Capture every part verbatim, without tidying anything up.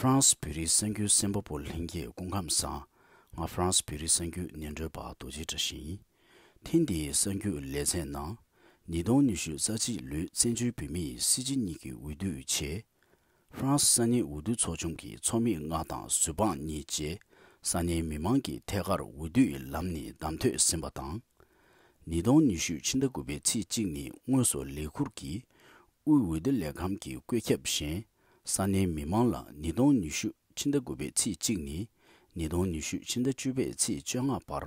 ཧྥ་རན་སི་བོད་རིགས་གསར་འགྱུར་གསན་པ་པོ་ལྷན་རྒྱས་སྐུ་ཁམས་བཟང་། ང་ཧྥ་རན་སི་བོད་རིགས་གསར་འགྱུར་སྙན་སྒྲོན་པ་རྡོ་རྗེ་བཀྲ་ཤིས་ཡིན། ཐེངས་འདིའི་གསར་འགྱུར་ལེ་ཚན་ནང་། ཉིས་སྟོང་ཉི་ཤུ་རྩ་གཅིག་ལོའི་བཙན་བྱོལ་བོད་མིའི་སྲིད་སྤྱི་གཉིས་ཀྱི་འོས་བསྡུ་ཡི་ཆེད། ཧྥ་རན་སི་ས་གནས་འོས་བསྡུ་ཚོགས་ཆུང་གི་ཚོགས་མི་ལྔ་དང་ཟུར་དཔང་གཉིས་བཅས་ས་གནས་མི་མང་གི་ཐད་ཀར་འོས་བསྡུ་ཡི་ལམ་ནས་བདམས་ཐོན་ཟིན་པ་དང་། ཉིས་སྟོང་ཉི་ཤུ་ཕྱི་ཟླ་དགུ་པའི་ཚེས་གཅིག་ནས་དངོས་སུ་ལས་ཁུར་གྱིས་དབུས་འོས་བསྡུ་ལས་ཁང་གི་བཀོད་ཁྱབ་བཞིན་ས་གནས་མི་མང་ལ་ཉིས་སྟོང་ཉི་ཤུ་ཕྱི་ཟླ་དགུ་པའི་ཚེས་གཅིག་ནས་ཉིས་སྟོང་ཉི་ཤུ་ཕྱི་ཟླ་བཅུ་པའི་ཚེས་བཅོ་ལྔ་བར་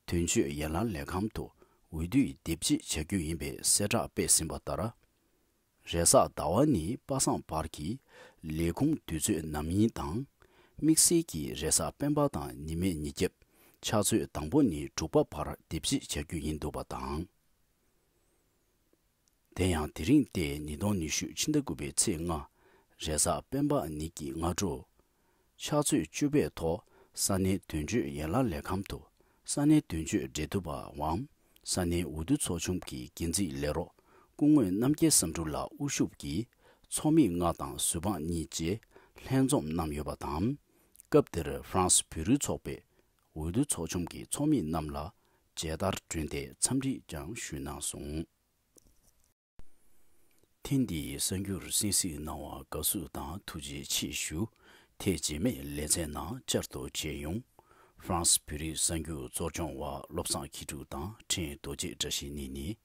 དོན་གཅོད་ཡན་ལག་ལས་ཁང་དུ་འོས་བསྡུ་ཡི་དེབ་སྐྱེལ་བྱ་རྒྱུ་ཡིན་པའི་གསལ་བསྒྲགས་སྤེལ་ཟིན་པ་ལྟར། རེས་གཟའ་ཟླ་བ་ནས་པ་སངས་བར་གྱི་ལས་ཁུངས་དུས་ཚོད་ནམ་ཡིན་དང་། དམིགས་བསལ་གྱིས་རེས་གཟའ་སྤེན་པ་དང་ཉི་མའི་ཉིན་རྒྱབ་ཕྱག་ཚོད་དང་པོ་ནས་དྲུག་པ་བར་དེབ་སྐྱེལ་བྱ་རྒྱུ་ཡིན་འདུག་པ་དང་། དེ་ཡང་དེ་རིང་སྟེ་ཉིས་སྟོང་ཉི་ཤུ་ཕྱི་ཟླ་དགུ་པའི་ཚེས་ལྔ། རེས་གཟའ་སྤེན་པ་ཉིན་གྱི་སྔ་དྲོ། ཕྱག་ཚོད་བཅུ་པའི་ཐོག་ས་གནས་དོན་གཅོད་ཡན་ལག་ལས་ཁང་དུ་ས་གནས་དོན་གཅོད་འབྲེལ་གཏུག་པའམ་ས་གནས་འོས་བསྡུ་ཚོགས་ཆུང་གི་འགན་འཛིན་ལས་རོགས་སྐུ་ངོ་རྣམ་རྒྱལ་བསམ་འགྲུབ་ལགས་དབུ་བཞུགས་ཀྱིས་ཚོགས་མི་ལྔ་དང་ཟུར་དཔང་གཉིས་བཅས་ལྷན་འཛོམས་གནང་ཡོད་པ་དང་། སྐབས་དེར་ཧྥ་རན་སི་བོད་རིགས་ཚོགས་པའི་འོས་བསྡུ་ཚོགས་ཆུང་གི་ཚོགས་མི་རྣམས་ལ་མཇལ་དར་བསྒྲོན་ཏེ་འཚམས་འདྲི་ཀྱང་ཞུས་གནང་སོང་། ཐེངས་འདིའི་གསར་འགྱུར་གསན་གཟིགས་གནང་བར་དགའ་བསུ་དང་ཐུགས་རྗེ་ཆེ་ཞུ། དེ་རྗེས་མའི་ལེ་ཚན་ནང་བསྐྱར་དུ་མཇལ་ཡོང་། ཧྥ་རན་སི་བོད་རིགས་གསར་འགྱུར་གཙོ་སྐྱོང་བ་བློ་བཟང་མཁས་གྲུབ་དང་ཕྲན་རྡོ་རྗེ་བཀྲ་ཤིས་གཉིས་ནས་